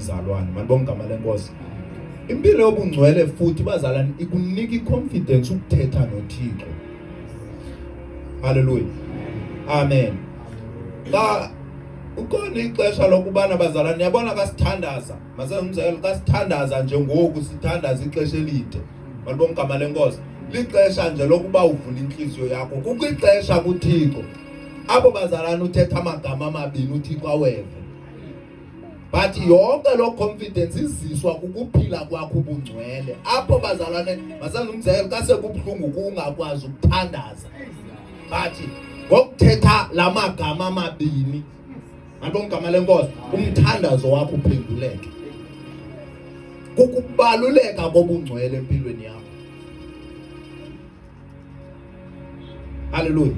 ungumzalwane. Malibonge igama lenkosi. Impilo yobungcwele futhi bazalwane ikunika iconfidence ukuthetha noThixo. Haleluya. Amen. Xa ukhona ixesha lokubana bazalwane yabona kasithandaza masenze umzekelo xa sithandaza nje ngoku sithandaza ixesha elide malibonga igama lenkosi lixesha nje lokuba uvula intliziyo yakho kukho ixesha kuthixo abo bazalwane uthetha amagama amabini uthixo aweve but yonke loo confidence iziswa kukuphila kwakho ubungcwele apho bazalwane masenze umzekelo xa sekubuhlungu kungakwazi ukuthandaza but ngokuthetha la magama amabini malibonga igama lenkosi umthandazo wakho uphenduleke kukubaluleka kobungcwele empilweni yakho. Haleluya.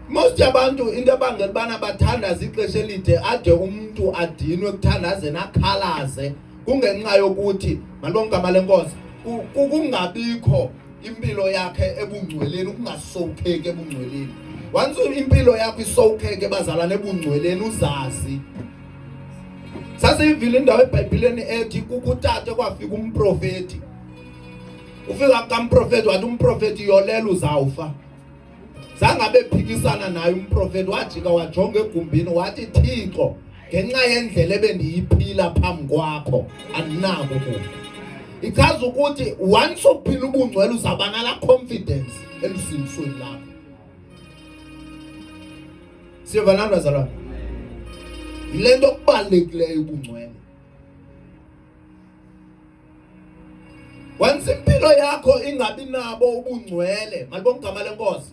Most yabantu into ebangela ubana bathandaza ixesha elide ade umntu adinwe kuthandazeni akhalaze kungenxa yokuthi malibonga igama lenkosi kukungabikho impilo yakhe ebungcweleni ukungasowukheki ebungcweleni. Once impilo yakho isowukheke bazalwane ebungcweleni uzazi sasiyivile indawo ebhayibhileni ethi kukutata kwafika umprofeti ufika kamprofeti wathi umprofeti yolela uzawufa zangabe ephikisana naye umprofeti wajika wajonga egumbini wathi thixo ngenxa yendlela ebendiyiphila phambi kwakho andinako ukufa ichaza ukuthi once uphila ubungcwele uzawuba nala confidence elusindisweni lakho Siyeva nani bazalwane? Yile nto kubalulekileyo ubungcwele. Once impilo yakho ingabi nabo ubungcwele, malibonga igama lenkosi.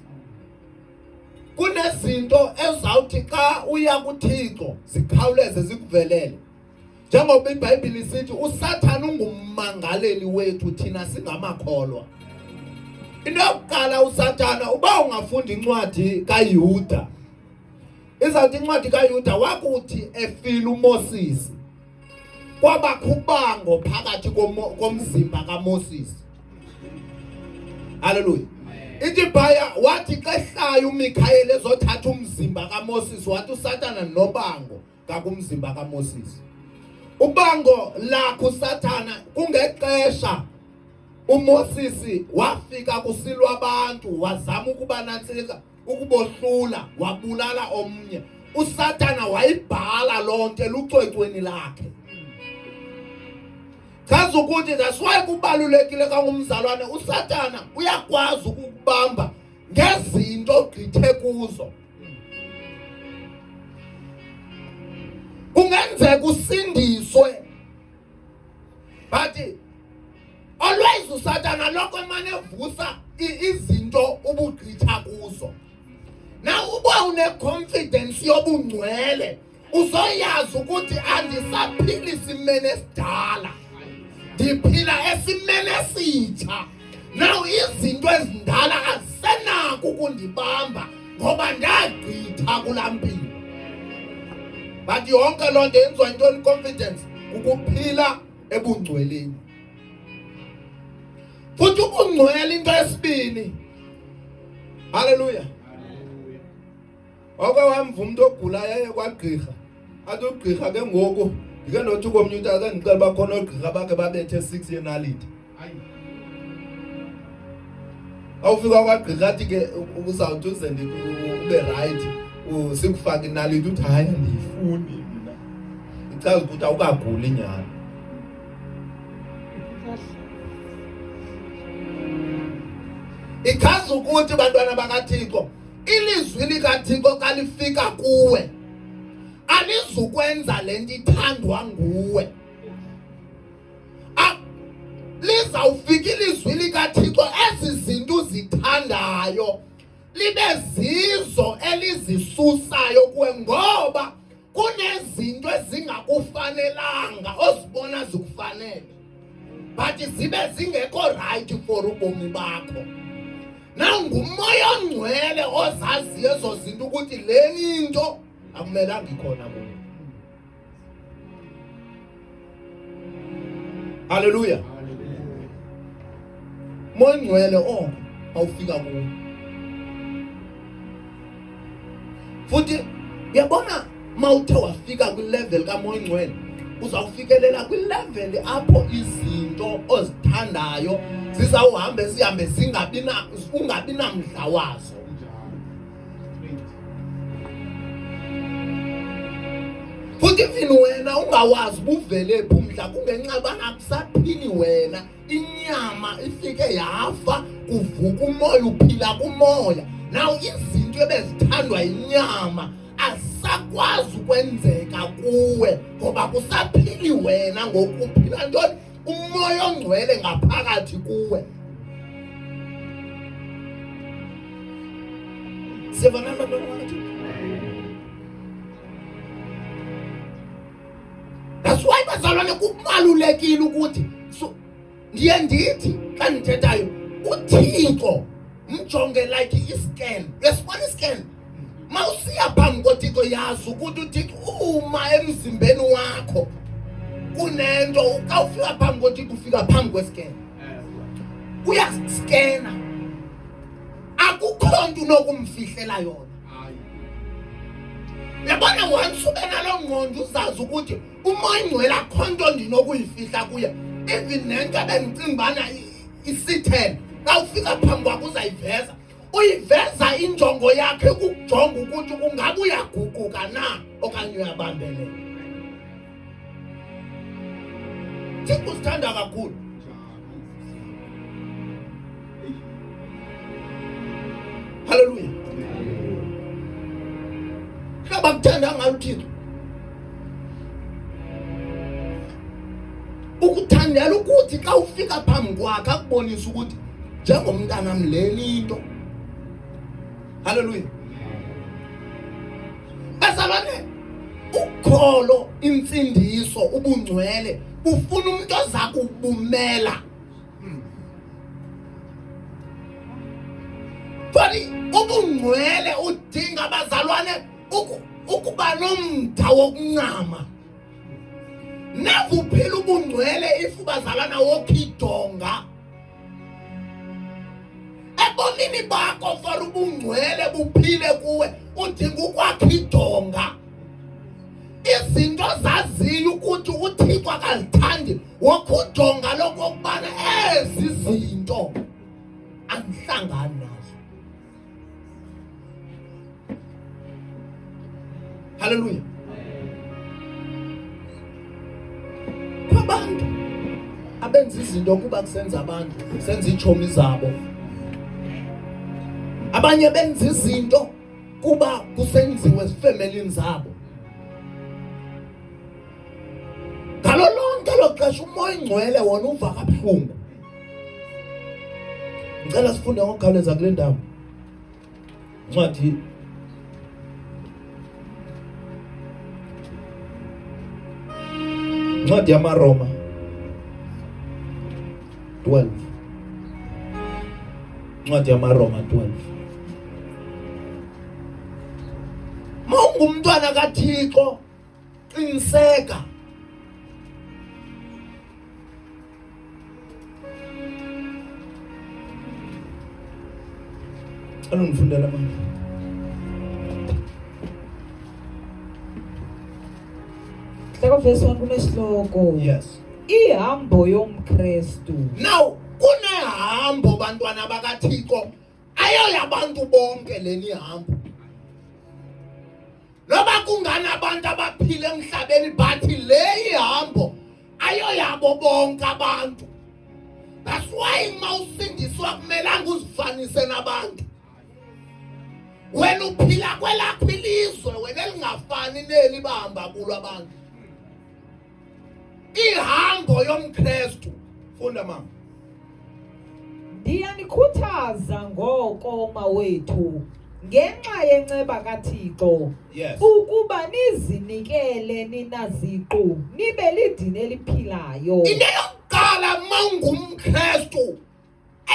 Kunezinto ezawuthi xa uya kuThixo zikhawuleze zikuvelele. Njengoba iBhayibhile isithi uSathana ungummangaleli wethu thina singamakholwa. Into yokuqala uSathana uba ungafunda incwadi kaYuda. Izawuthi incwadi kaYuda wakuthi efile uMoses. Kwabakho ubango phakathi komzimba kaMoses. Haleluya. Ithi phaya wathi xa ehlayo uMikhayeli ezothatha umzimba kaMoses wathi uSathana nobango ngakumzimba kaMoses. Ubango lakho uSathana kungexesha uMoses wafika kusilwa abantu wazama ukuba nantsika ukubohlula wabulala omnye. uSathana wayibhala loo nto elucwecweni lakhe. Chaza ukuthi that's why kubalulekile kangumzalwane uSathana uyakwazi ukukubamba ngezinto ogqithe kuzo. Kungenzeka usindiswe but always uSathana lokho emane evusa izinto ubugqitha kuzo. Now uba une-confidence yobungcwele uzoyazi ukuthi andisaphili isimene esidala ndiphila esimene esitsha now izinto ezindala azisenako ukundibamba ngoba ndagqitha kulaa mpilo but yonke loo nto yenziwa yintoni confidence kukuphila ebungcweleni futhi ubungcwele into yesibini haleluya Wake wamva umuntu ogulayo aye kwagqirha athi ugqirha ke ngoku ndike ndothi komnye umntu ake ndicela uba khona oogqirha bakhe babethe 6 yenaliti awufika kwagqirha athi ke uzawuthi uze ube rayithi sikufake inaliti uthi hayi andiyifuni mna ichaza ukuthi awukaguli nyhani ichaza ukuthi bantwana bakathixo Ilizwi likaThixo xa lifika kuwe alizukwenza le nto ithandwa nguwe. Lizawufika ilizwi likaThixo ezi zinto uzithandayo libe zizo elizisusayo kuwe ngoba kunezinto ezingakufanelanga ozibona zikufanele but zibe zingekho right for ubomi bakho nangumoya ongcwele ozaziyo ezo zinto ukuthi leni into akumelanga ikhona kuyo haleluya moya ongcwele oko awufika kuwo futhi uyabona mawuthe wafika kwilevel kamoya ongcwele Uzawufikelela kwileveli apho izinto ozithandayo zizawuhambe zihambe zingabi na ungabi namdla wazo. Futhi even wena ungawazi ubuvele phi umdla kungenxa yobana akusaphili wena inyama ifike yafa kuvuka umoya uphila kumoya now izinto ebezithandwa yinyama azisakwazi ukwenzeka kuwe ngoba kusaphili wena ngoku uphila ntoni umoya ongcwele ngaphakathi kuwe siyavana bantwana bakaThixo. That's why bazalwane kubalulekile ukuthi so ndiye ndithi xa ndithethayo uThixo mjonge like iscan uyasibona iscan mawusiya phambi koThixo yazi ukuthi uThixo uma emzimbeni wakho kunento xa ufika phambi koThixo ufika phambi kwescan uyaskena akukho nto unokumfihlela yona yabona once ube naloo ngqondo uzazi ukuthi umoya ingcwele akho nto ndinokuyifihla kuye even nento ebendicinga ubana isithele xa ufika phambi kwakho uzayiveza uyiveza injongo yakhe kukujonga ukuthi ungabe uyaguquka na okanye uyabambelela Thixo usithanda kakhulu Haleluya. Hlaba kuthanda ngalo uThixo. Ukuthandela ukuthi xa ufika phambi kwakhe akubonise ukuthi njengomntanam leni into. Haleluya. Bazalwane, ukholo, insindiso, ubungcwele bufuna umuntu oza kubumela. Fani ubungcwele udinga abazalwane ukuba nomda wokuncama. Never uphila ubungcwele if ubazalwana wokha idonga. Ebomini bakho for ubungcwele buphile kuwe udinga ukwakha idonga. Izinto zaziyo ukuthi uThixo akazithandi wokujonga lokokubana ezi zinto andihlangani nazo. Haleluya. Kwabantu abenza izinto kuba kusenza abantu, senza iitshomi zabo. Abanye benza izinto kuba kusenziwe ezifemelini zabo. Ngalo lonke lo xesha umoya ingcwele wona uva kabuhlungu. Ngicela sifunde ngokukhawuleza kule ndawo. Incwadi Incwadi yamaRoma 12. Incwadi yamaRoma 12. Mawungumntwana kaThixo qiniseka Cela ungifundele mama. Hloko verse 1 kunesihloko. Yes. Ihambo yomKristu. Now kunehambo bantwana bakaThixo ayoyabantu bonke leni hambo. Noba kunganabantu abaphila emhlabeni bathi le ihambo ayoyabo bonke abantu. That's why uma usindiswa kumelanga uzifanise nabantu. Wena uphila kwelakho ilizwe wena elingafani neli bahamba kulo abantu. Ihambo yomKristu. Funda mama. Ndiyanikhuthaza ngoko mawethu ngenxa yenceba kaThixo Yes. ukuba nizinikele nina ziqu nibe lidini eliphilayo. Into yokuqala mawungumKristu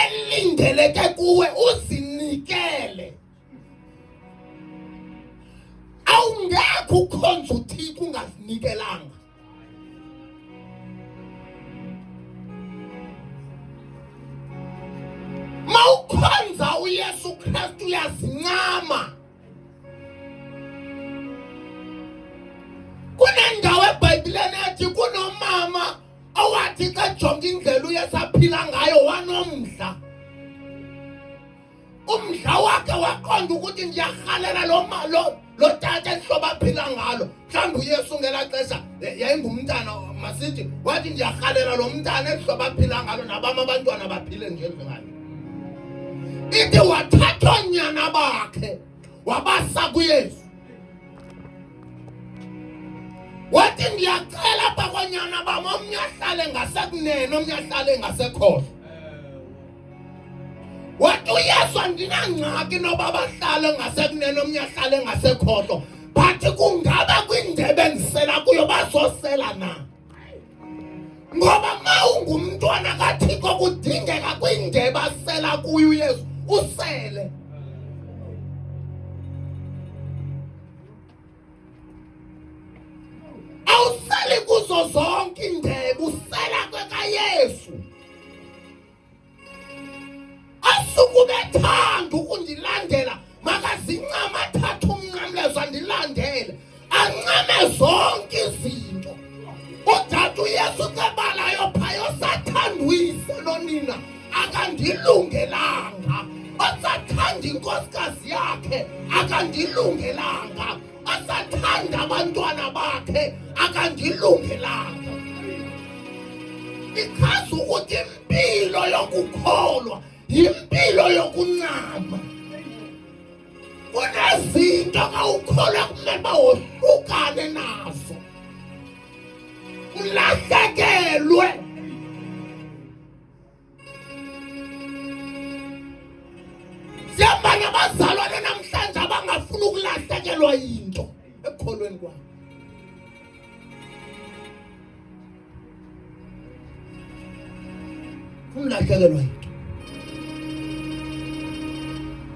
elindeleke kuwe uzinikele. Awungekho ukhonza uThixo ungazinikelanga. Mawukhonza uYesu Kristu uyazincama. Kunendawo eBhayibhileni ethi Wathi xa ejonga indlela uYesu aphila ngayo wanomdla. Umdla wakhe waqonda ukuthi ndiyarhalela lo lo lo tata entlobo aphila ngalo. Mhlawumbi uYesu ngelaa xesha yayingumntana masithi wathi ndiyarhalela lo mntana entlobo aphila ngalo nabam abantwana baphile nje njengayo. Ithi wathatha oonyana bakhe wabasa kuYesu. Wathi ndiyacela apha koonyana bam omnye ahlale ngasekunene omnye ahlale ngasekhohlo. Wathi uYesu andinangxaki noba bahlale ngasekunene omnye ahlale ngasekhohlo but kungaba kwindebe endisela kuyo bazosela na ngoba ma ungumntwana kaThixo kudingeka kwindebe asela kuyo uYesu usele. Awuseli kuzo zonke iindebe usela kwekaYesu. Asuke ubethanda ukundilandela makazincama athathe umnqamlezo andilandele ancame zonke izinto. Udade uYesu cebalayo phaya osathanda uyise nonina akandilungelanga, osathanda inkosikazi yakhe akandilungelanga, osathanda abantwana bakhe akandilungelanga. Ichaza ukuthi impilo yokukholwa yimpilo yokuncama. Kunezinto xa ukholwa kumele uba wohlukane nazo, ulahlekelwe. Sihamba nabazalwane namhlanje abangafuni ukulahlekelwa yinto ekukholweni kwabo. Ulahlekelwa yinto.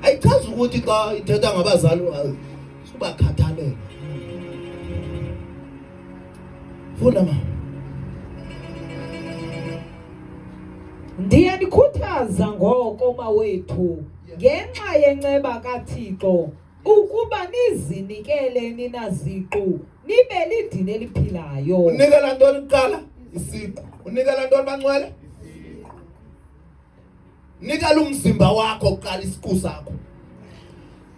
Ayichazi ukuthi xa ithetha ngabazali subakhathalela. Funda mama. Ndiyanikhuthaza ngoko mawethu ngenxa yenceba kaThixo ukuba nizinikele nina ziqu nibe lidini eliphilayo. Unikela ntoni kuqala? Isiqu. Unikela ntoni bangcwele? Nikela umzimba wakho kuqala, isiqu sakho.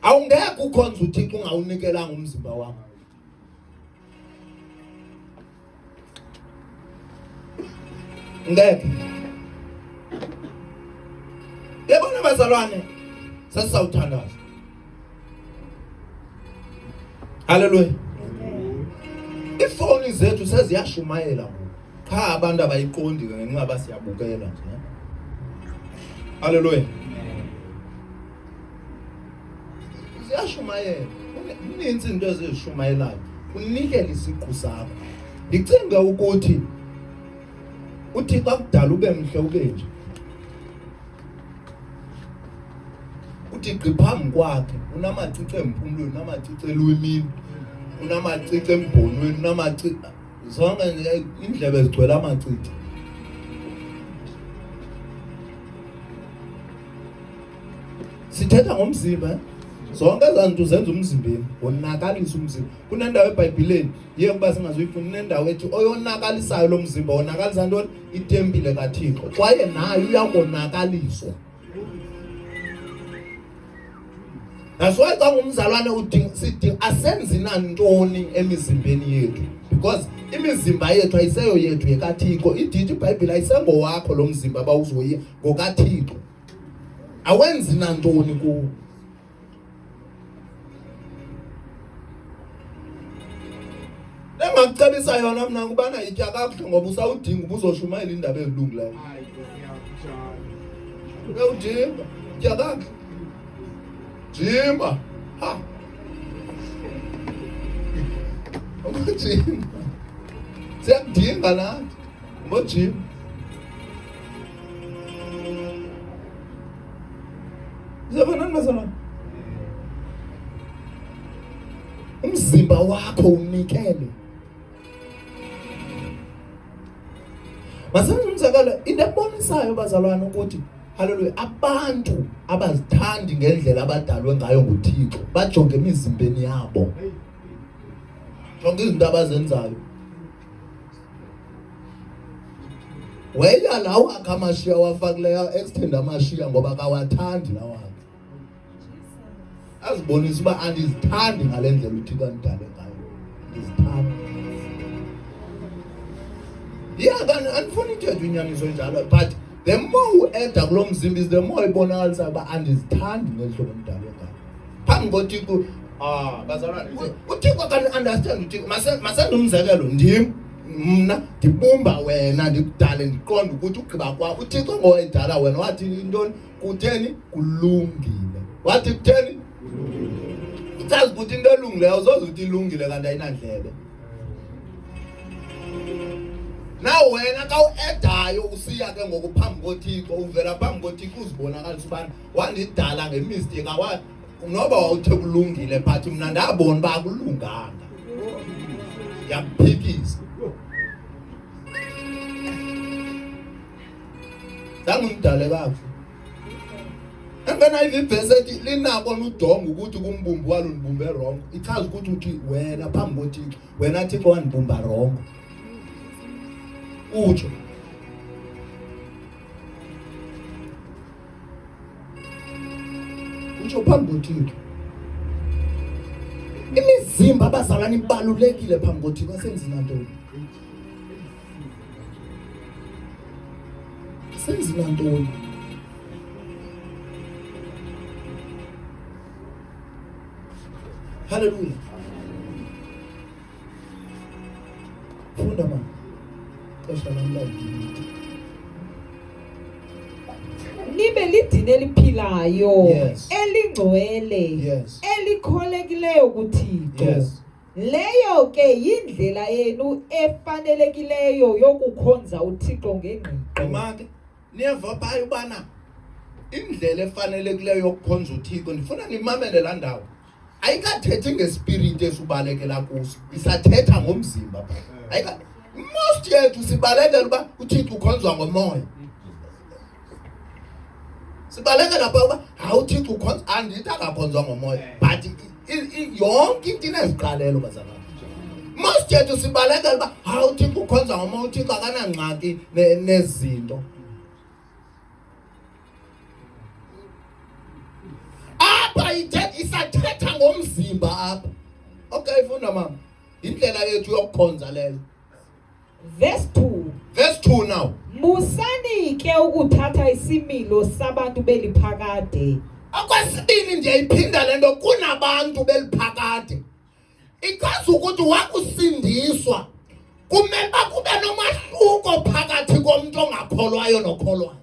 Awungeke ukhonze uThixo ungawunikelanga umzimba wakho. Ngeke. Yabona bazalwane, sesizawuthandaza. Haleluya. Iifowuni zethu seziyashumayela ngoku. Qha abantu abayiqondi ke ngenxa yoba siyabukela nje. Haleluya. Ziyashumayela. Ininzi into ezizishumayelayo. Unikele isiqu sakho. Ndicinga ukuthi uThixo akudala ube mhle ube nje. Uthi gqi phambi kwakhe unamacici empumlweni, unamacici elwimini, unamacici embhonweni, unamacici zonke indlebe zigcwele amacici. Sithetha ngomzimba, eh? Zonke ezaa zinto zenza umzimbeni, wonakalisa umzimba. Kunendawo eBhayibhileni ye ukuba singazuyifuna, inendawo ethi oyonakalisayo lo mzimba wonakalisa ntoni? Itempile kaThixo, kwaye nayo uyakonakaliswa. That's why xa ngumzalwane udinga sidinga asenzi nantoni emizimbeni yethu because imizimba yethu ayiseyo yethu yekaThixo. Idithi iBhayibhile ayisengowakho lo mzimba bawuzoyi ngokaThixo. Awenzi nantoni kuwo. Engakucebisa yona mna ukubana yitya kakuhle ngoba usawudinga ubuzoshumayela iindaba ezilungileyo. Uyawudinga, tya kakuhle. Jima. Ha. Ungojima. Siyakudinga nathi. Ungojima. Siyafanani bazalwane? Umzimba wakho unikele. Masenze umzekelo into ebonisayo bazalwane ukuthi haleluya abantu abazithandi ngendlela abadalwe ngayo nguThixo bajonge emizimbeni yabo. Jonge izinto abazenzayo. Weya la wakhe amashiya awafakileyo extend amashiya ngoba akawathandi la wakhe. Azibonisa uba andizithandi ngale ndlela uThixo andidale ngayo. Ndizithanda. Yeah, kanti andifuni ithethe inyaniso enjalo but the more ueda kulo mzimba is the more ibonakalisa uba andizithandi ngeli hlobo ndidalwe ngalo. Phambi koThixo ah bazalwane uThixo can understand uThixo masende umzekelo ndim mna ndibumba wena ndikudale ndiqonde ukuthi ugqiba kwa uThixo ngowayedala wena wathi intoni kutheni kulungile wathi kutheni ichaza ukuthi into elungileyo uzoze uthi ilungile kanti ayinandlebe na wena xa uedayo usiya ke ngoku phambi kothixo uvela phambi kothixo uzibonakalisa ubana wandidala ngemistake awa noba wawuthe kulungile but mna ndabona uba akulunganga ndiyakuphikisa zange umdale kakuhle engenayiva ivesi ethi linako nudonga ukuthi kumbumbi walo ndibumbe rongo ichaza ukuthi uthi wena phambi kothixo wena thixo wandibumba rongo utsho utsho phambi kothixo imizimba abazalwane ibalulekile phambi kothixo asenzi nantoni Senzi nantoni? Haleluya. Funda mama. Xesha lam lalidinide. Nibe lidini eliphilayo, Yes. elingcwele, Yes. elikholekileyo kuThixo. Yes. Leyo ke yindlela yenu efanelekileyo yokukhonza uThixo ngengqiqo. Make niyeva phaya ubana indlela efanelekileyo yokukhonza uThixo ndifuna nimamele laa ndawo ayikathethi ngespiriti esibalekela kuso isathetha ngomzimba pha ayika most yethu sibalekela uba uThixo ukhonzwa ngomoya sibalekela pha uba hawu uthixo ukhonza andithi akakhonzwa ngomoya but yonke into ineziqalelo bazalwane most yethu sibalekela uba hawu uthixo ukhonza ngomoya uthixo akanangxaki nezinto apha isathetha ngomzimba apha okay funda mama indlela yethu yokukhonza leyo Verse 2. Verse 2 now. Musani ke ukuthatha isimilo sabantu beliphakade. Okwesibini ndiyayiphinda le nto kunabantu beliphakade. Ichaza ukuthi wakusindiswa kumele uba kube nomahluko phakathi komntu ongakholwayo nokholwayo.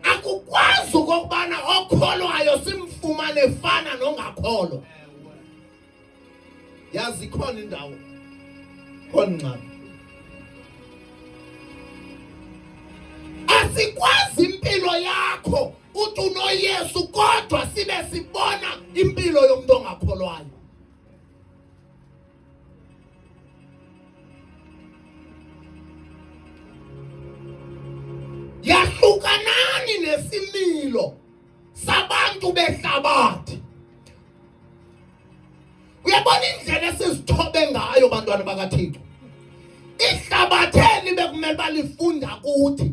Akukwazi okokubana okholwayo simfumane fana nongakholwa. Yazi ikhona indawo khona ingxaki. Asikwazi impilo yakho uthi unoYesu kodwa sibe sibona impilo yomuntu ongakholwayo. Yahlukanani nesimilo sabantu behlabathi. Uyabona indlela esizithobe ngayo bantwana bakaThixo. Ihlabathi eli bekumele balifunda kuthi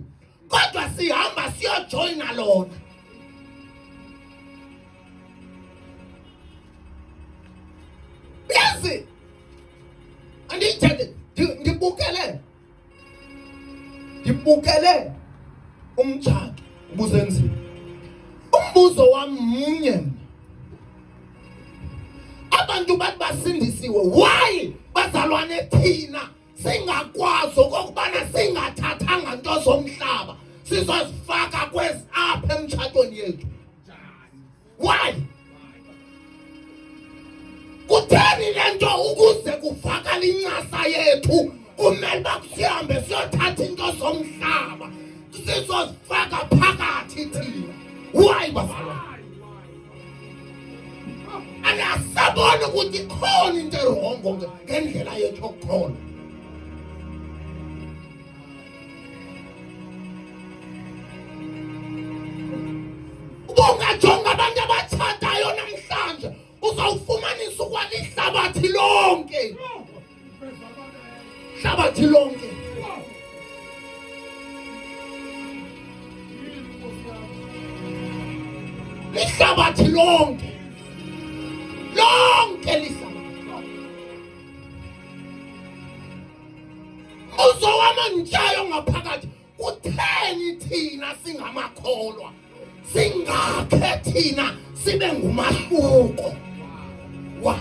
kodwa sihamba siyojoyina lona. Yazi andiyithethe ndibukele ndibukele umtshato ubusenziwa umbuzo wam mnye mna abantu bathi basindisiwe why bazalwane thina singakwazi okokubana singathathanga nto zomhlaba sizozifaka kwezi apha emtshatweni yethu Why? Kutheni le nto ukuze kuvakale incasa yethu kumele uba sihambe siyothatha into zomhlaba sizozifaka phakathi thina? Why bazalwane? Anasabona ukuthi ikhona into erongo ngendlela yethu yokukholwa. Ubungajonga abantu abatshatayo namhlanje uzawufumanisa ukwala ihlabathi lonke. Hlabathi lonke. Ihlabathi lonke. Lonke lihlabathi. Umbuzo wami engitshayo ngaphakathi kutheni thina singamakholwa singakhe thina sibe ngumahluko why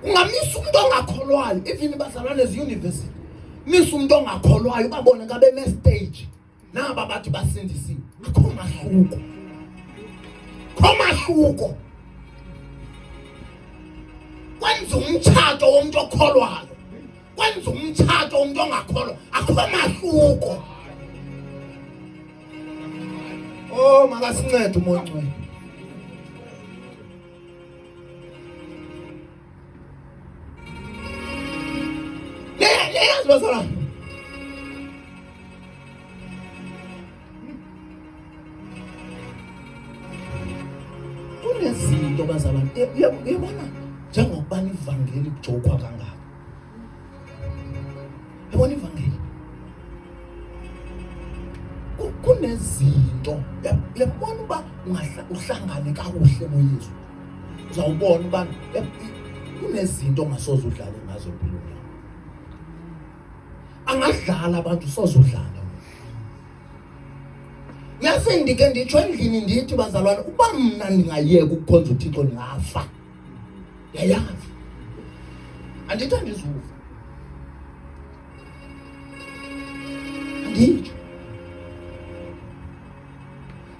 ungamisa umuntu ongakholwayo even bazalwane ziyunivesithi misa umuntu ongakholwayo ubabone kabeme stage naba bathi basindisiwe akho mahluko kho mahluko kwenza umtshato womntu okholwayo kwenza umtshato womntu ongakholwa akho mahluko oh makasincede umoya ongcwele Leyazi bazalwane. Kunezinto bazalwane uyabona njengokuba ivangeli kujokwa kangaka. Yabona ivangeli. Kunezinto uyabona uba uhlangane kakuhle noYesu. Uzawubona uba kunezinto ongasoze udlale ngazo empilweni yakho. Angadlala abantu soze udlale. Yazi ndike nditsho endlini ndithi bazalwane uba mna ndingayeka ukukhonza uThixo ndingafa. Yayazi. Andithi andizuva. Anditsho.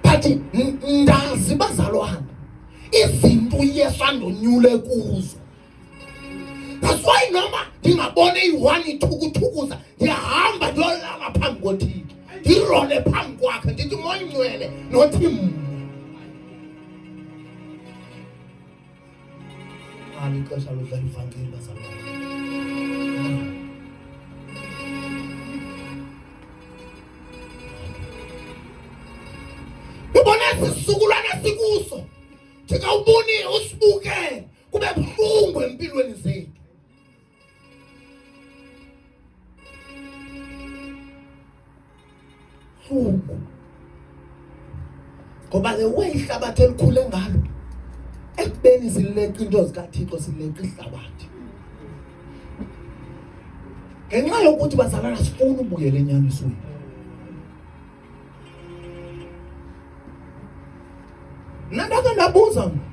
But ndazi bazalwane izinto uYesu andonyule kuzo. That's why noma ndingabona iyi-one ithukuthukuza ndiyahamba ndiyolala phambi koThixo ndirole phambi kwakhe ndithi moyingcwele nothi mna ali ixesha lodlala ivangeli bazalwane ubona sisizukulwane sikuso thikawuboni usibukele kube buhlungu empilweni zethu buhlungu ngoba the way ihlabathi elikhule ngalo ekubeni sileqa into zikaThixo sileqa ihlabathi ngenxa yokuthi bazalwana sifuna ubuyela enyanisweni mna ndake ndabuza mna.